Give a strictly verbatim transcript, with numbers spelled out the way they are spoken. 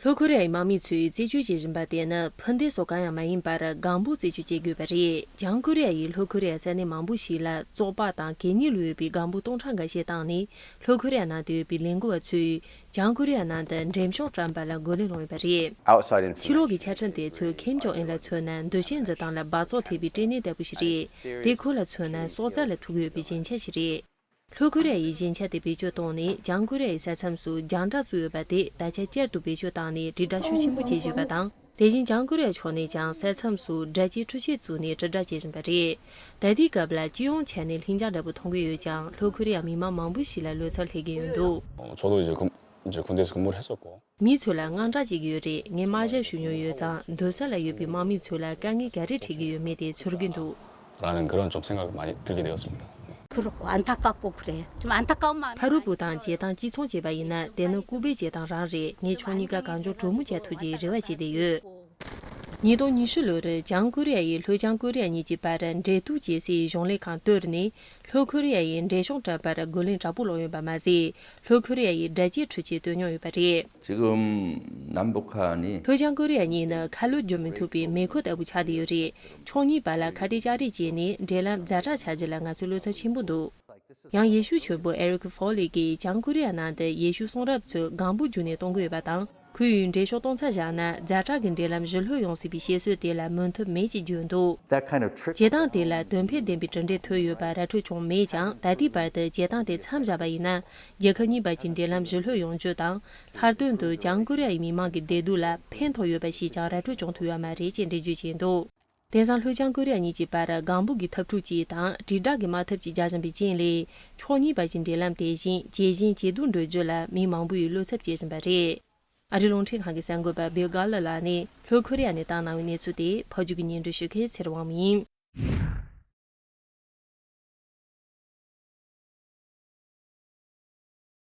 ལྷོ་ཀོ་རི་ཡའི་དམག་མི་ཚོས་རྩད་གཅོད་བྱེད་བཞིན་པ་དེ་ནི་འཕུར་མདེལ་སོགས་གང་ཡང་མ་ཡིན་པར་སྒམ་པོ་རྩད་གཅོད་བྱེད་དགོས་པ་རེད། བྱང་ཀོ་རི་ཡ་ཡིས་ལྷོ་ཀོ་རི་ཡའི་ས་གནས་མང་པོ་ཞིག་ལ་བཙོག་པ་དང་གད་སྙིགས་བླུགས་ཡོད་པའི་སྒམ་པོ་སྟོང་ཕྲག་འགའ་ཤས་བཏང་ནས། ལྷོ་ཀོ་རི་ཡ་ནང་དུ་ཡོད་པའི་ལས་འགུལ་བ་ཚོས་བྱང་ཀོ་རི་ཡ་ནང་དུ་འགྲེམས་ཤོག་བཀྲམ་པ་ལ་རྒོལ་ལན་སློང་ཡོད་པ་རེད། Outside information. ཕྱི་ལོགས་ཀྱི་ཆ་འཕྲིན་དེ་ཚོས་ཁེམ་ཇོང་ཨུན་ལ་མཚོན་ན་འདུ་ཤེས་འཛིན་སྟངས་ལ་འབག་བཙོག་ཐེབས་པའི་སྐྲན་ནད་ལྟ་བུ་ཞིག་རེད། དེ་ཁོ་ལ་མཚོན་ན་སྲོག་རྩ་ལ་ཐུག་ཡོད་པའི་ཞན་ཆ་ཞིག་རེད། ལྷོ་ཀོ་རི་ཡ་ཡིས་ཞན་ཆ་དེ་བེད་སྤྱོད་བཏང་ནས་བྱང་ཀོ་རི་ཡའི་ས་མཚམས་སུ་རྒྱང་བསྒྲགས་བཙུགས་ཡོད་པ་དེ་ད་ཆ་བསྐྱར་དུ་བེད་སྤྱོད་བཏང་ནས་དྲིལ་བསྒྲགས་ཤུགས་ཆེན་པོ་བྱེད་བཞིན་པ་དང་། དེ་བཞིན་བྱང་ཀོ་རི་ཡ་ཕྱོགས་ནས་ཀྱང་ས་མཚམས་སུ་སྒྲ་གཅན་འཕྲུལ་ཆས་བཙུགས་ནས་དྲིལ་བསྒྲགས་བྱེད་བཞིན་པ་རེད། ད་ལྟའི་སྐབས་ལ་སྤྱི་ཡོངས་ཆ་ནས་ལྷིང་འཇགས་འདྲ་པོ་མཐོང་གི་ཡོད་ཀྱང་། ལྷོ་ཀོ་རི་ཡ་མི་མང་མང་པོ་ཞིག་ལ་ལོ་ཚབས་སླེབས་ཀྱི་ཡོད་འདུག 어, 저도 이제 금, 이제 군대에서 근무를 했었고. མི་ཚོ་ལ་དངངས་སྐྲག་བྱེད་ཀྱི་ཡོད་རེད། ངས་དམག་ཞབས་ཞུ་མྱོང་ཡོད་ཙང་། སྡོད་ས་ལ་ཡོད་པའི་དམག་མི་ཚོ་ལ་དཀའ་ངལ་ག་རེ་འཕྲད་ཀྱི་ཡོད་མེད་དེ་ཚོར་གྱི་འདུག 라는 그런 좀 생각이 많이 들게 되었습니다. 그렇고 안타깝고 그래. 좀 안타까운 마음이 ཕ་རོལ་པོ་དང་བྱེད་སྟངས་གཅིག་མཚུངས་བྱས་པ་ཡིན་ན། དེ་ནི་ལྐུགས་པའི་བྱེད་སྟངས་རང་རེད། ངས་ཕྱོགས་གཉིས་ཀ་གང་མགྱོགས་གྲོས་མོལ་བྱ་ཐུབ་རྒྱུའི་རེ་བ་བྱས་བསྡད་ཡོད། ཉིས་སྟོང་ཉི་ཤུ་ལོར་བྱང་ཀོ་རི་ཡ་ཡིས་ལྷོ་བྱང་ཀོ་རི་ཡ་གཉིས་ཀྱི་བར་འབྲེལ་གཏུག་བྱེད་སའི་གཞུང་ལས་ཁང་བཏོད་ནས། ལྷོ་ཀོ་རི་ཡ་ཡིས་འགྲེམས་ཤོག་བཀྲམ་པར་རྒོལ་ལན་དྲག་པོ་སློང་ཡོད་པ་མ་ཟད། ལྷོ་ཀོ་རི་ཡ་ཡིས་སྒྲ་གཅན་འཕྲུལ་ཆས་བཏོན་མྱོང་ཡོད་པ་རེད། 지금 남북한이 ལྷོ་བྱང་ཀོ་རི་ཡ་གཉིས་ནི་ཁ་ལོ་བསྒྱུར་མི་ཐུབ་པའི་མེ་འཁོར་ལྟ་བུ་ཆགས་བསྡད་ཡོད་རེད། ཕྱོགས་གཉིས་བར་ལ་ཁ་གཏད་བཅའ་སྒྲིག་བྱས་ནས་འབྲེལ་ལམ་ཛ་དྲག་ཆགས་རྒྱུ་ལ་ང་ཚོས་བློ་འཚབ་ཆེན་པོ་འདུག་ཡང་ཡེ་ཤུ་ཆོས་པ་ཨེ་རིག་ཧྥོ་ལི་གིས་བྱང་ཀོ་རི་ཡ་ནང་དུ་ཡེ་ཤུ་གསུང་རབ་ཚོས་སྒམ་པོ་བརྒྱུད་ནས་གཏོང་གི་ཡོད་པ་དང་། ཁོས་འགྲེམས་ཤོག་གཏོང་མཚམས་བཞག་ན་ཛ་དྲག་གི་འབྲེལ་ལམ་ཞི་ལྷོད་ཡོང་སྲིད་པའི་བཤད་སྲོལ་དེ་ལ་མོས་མཐུན་མེད་ཅེས་བརྗོད་འདུག That kind of trick བྱེད་སྟངས་དེ་ལ་དོན་ཕན་ལྡན་པའི་གྲུབ་འབྲས་ཐོན་ཡོད་པ་ར་འཕྲོད་བྱུང་མེད་ཀྱང་། ད་ལྟའི་བར་དུ་བྱེད་སྟངས་དེ་མཚམས་བཞག་པ་ཡིན་ན། རྒྱལ་ཁབ་གཉིས་བར་གྱི་འབྲེལ་ལམ་ཞི་ལྷོད་ཡོང་རྒྱུ་དང་། ལྷག་དོན་དུ་བྱང་ཀོ་རི་ཡའི་མི་མང་གི་བདེ་སྡུག་ལ་ཕན་ཐོགས་ཡོད་པ་ཞིག་ཀྱང་ར་འཕྲོད་བྱུང་ཐུབ་ཡོད་མ་རེད་ཅེས་འགྲེལ་བརྗོད་བྱས་འདུག་དེང་སང་ལྷོ་བྱང་ཀོ་རི་ཡ་གཉིས་ཀྱི་བར་སྒམ་པོ་གི་འཐབ་འཁྲུག་ཅིག་དང་དྲིལ་བསྒྲགས་ཀྱི་དམག་འཐབ་ཅིག་རྒྱག་བཞིན་པའི་རྐྱེན་ལས། ཕྱོགས་གཉིས་བར་གྱི་འབྲེལ་ལམ་དེ་བཞིན་ཇེ་ཞན་ཇེ་སྡུག་འགྲོ་རྒྱུ་ལ་མི་མང་པོ་ཡིས་བློ་འཚབ་བྱེད་བཞིན་པ་རེད། ཨ་རིའི་རླུང་འཕྲིན་ཁང་གི་གསར་འགོད་པ་བྷིལ་གྷ་ལ་ལགས་ནས་ལྷོ་ཁོ་རི་ཡ་ནས་བཏང་གནང་བའི་གནས་ཚུལ་དེ་ཕབ་སྒྱུར་གྱིས་སྙན་སྒྲོན་ཞུ་མཁན་ཚེ་རིང་དབང་མོ་ཡིན།